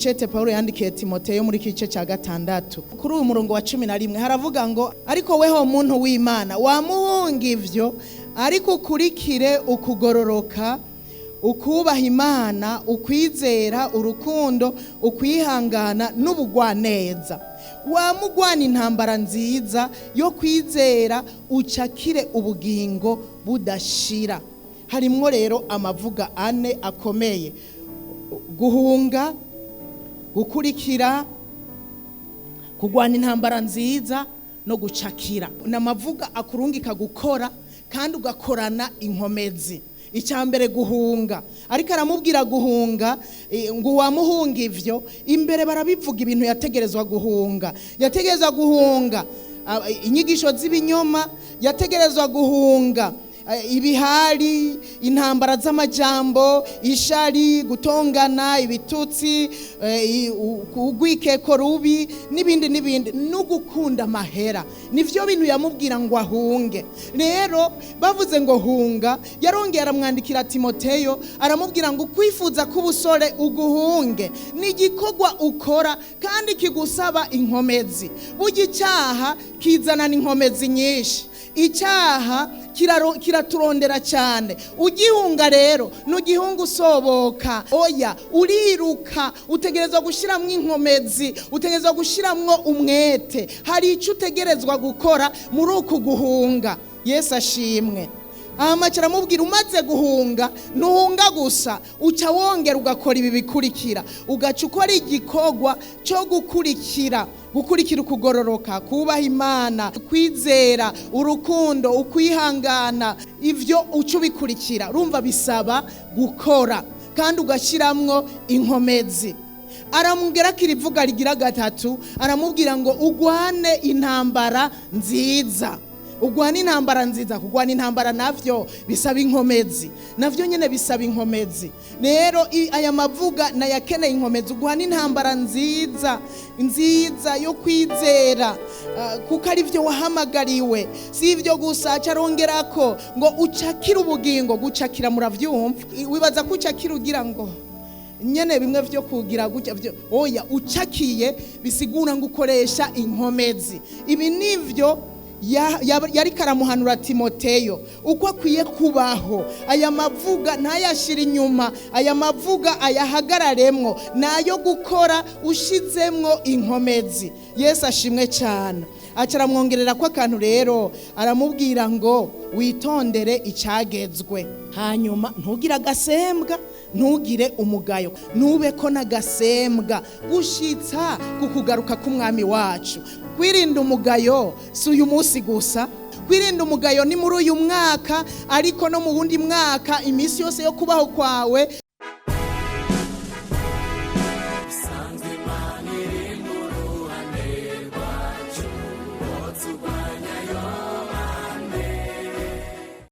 Icete Pawulo yandikiye Timoteyo muri iki gice cya 6, kuri uyu murongo wa 11 haravuga ngo: "Ariko weho muntu w'Imana, wamuhunga ivyo, ariko ukurikire ukugororoka, ukubaha Imana, ukwizera, urukundo, ukwihangana n'ubugwaneza. Wamugwana intambara nziza yo kwizera, ucakire ubugingo budashira." Harimwo rero amavuga ane akomeye: guhunga, gukurikira, kurwana intambara nziza no gucakira. Ni amavuga akurungika gukora kandi ugakorana inkomezi. Icya mbere, guhunga. Ariko aramubwira guhunga, ngo uwamuhunga ivyo. Imbere barabivuga ibintu yategerezwa guhunga. Yategerezwa guhunga inyigisho z'ibinyoma, yategerezwa guhunga ibihari, intambara z'amajambo, ishari, gutongana, ibitutsi, urwikeko rubi n'ibindi n'ibindi, no gukunda amahera. Nivyo bintu yamubwira ngo ahunge. Rero bavuze ngo hunga, yarongeye aramwandikira Timoteyo, aramubwira ngo ukwifuza k'ubusore uguhunge. Ni igikorwa ukora kandi kigusaba inkomezi. Burya icyaha kizanana inkomezi nyinshi. Icyaha kiraturondera cyane. Ugihunga rero, ntugihunga usoboka, oya, uriruka. Utegerezwa gushyiramo inkomezi, utegerezwa gushyiramo umwete. Hari icyo utegerezwa gukora muri uku guhunga. Yesu ashimwe. Ahamaca aramubwira: umaze guhunga, ntuhunga gusa, uca wongera ugakora ibi bikurikira, ugaca ukora igikorwa cyo gukurikira. Gukurikira ukugororoka, kubaha Imana, kwizera, urukundo, ukwihangana. Ibyo uca ubikurikira. Urumva bisaba gukora kandi ugashyiramo inkomezi. Aramubwira ko irivuga rigira gatatu, aramubwira ngo ugwane intambara nziza. Ugwana intambara nziza. Kugwana intambara navyo bisaba inkomezi, navyo nyene bisaba inkomezi. Rero aya mavuga nayakeneye inkomezi. Ugwana intambara nziza nziza yo kwizera, kuko ari byo wahamagariwe. Si ibyo gusa, acarongerako ngo ucakire ubugingo. Gucakira muravyumva. Wibaza ko ucakira ugira ngo nyene bimwe vyo kugira gutya oya, ucakiye bisigura ngo ukoresha inkomezi. Ibi nivyo yari karamuhanura Timoteyo uko akwiye kubaho. Aya mavuga ntayashira inyuma, aya mavuga ayahagararemwo, nayo gukora ushizemwo inkomezi. Yesu ashimwe cyane. Aca aramwongerera ko akantu rero, aramubwira ngo witondere icyagezwe, hanyuma ntugire agasembwa, ntugire umugayo, ntube ko n'agasembwa gushitsa ku kugaruka k'Umwami wacu. Kwirinda umugayo si uyu munsi gusa. Kwirinda umugayo ni muri uyu mwaka, ariko no mu wundi mwaka, iminsi yose yo kubaho kwawe.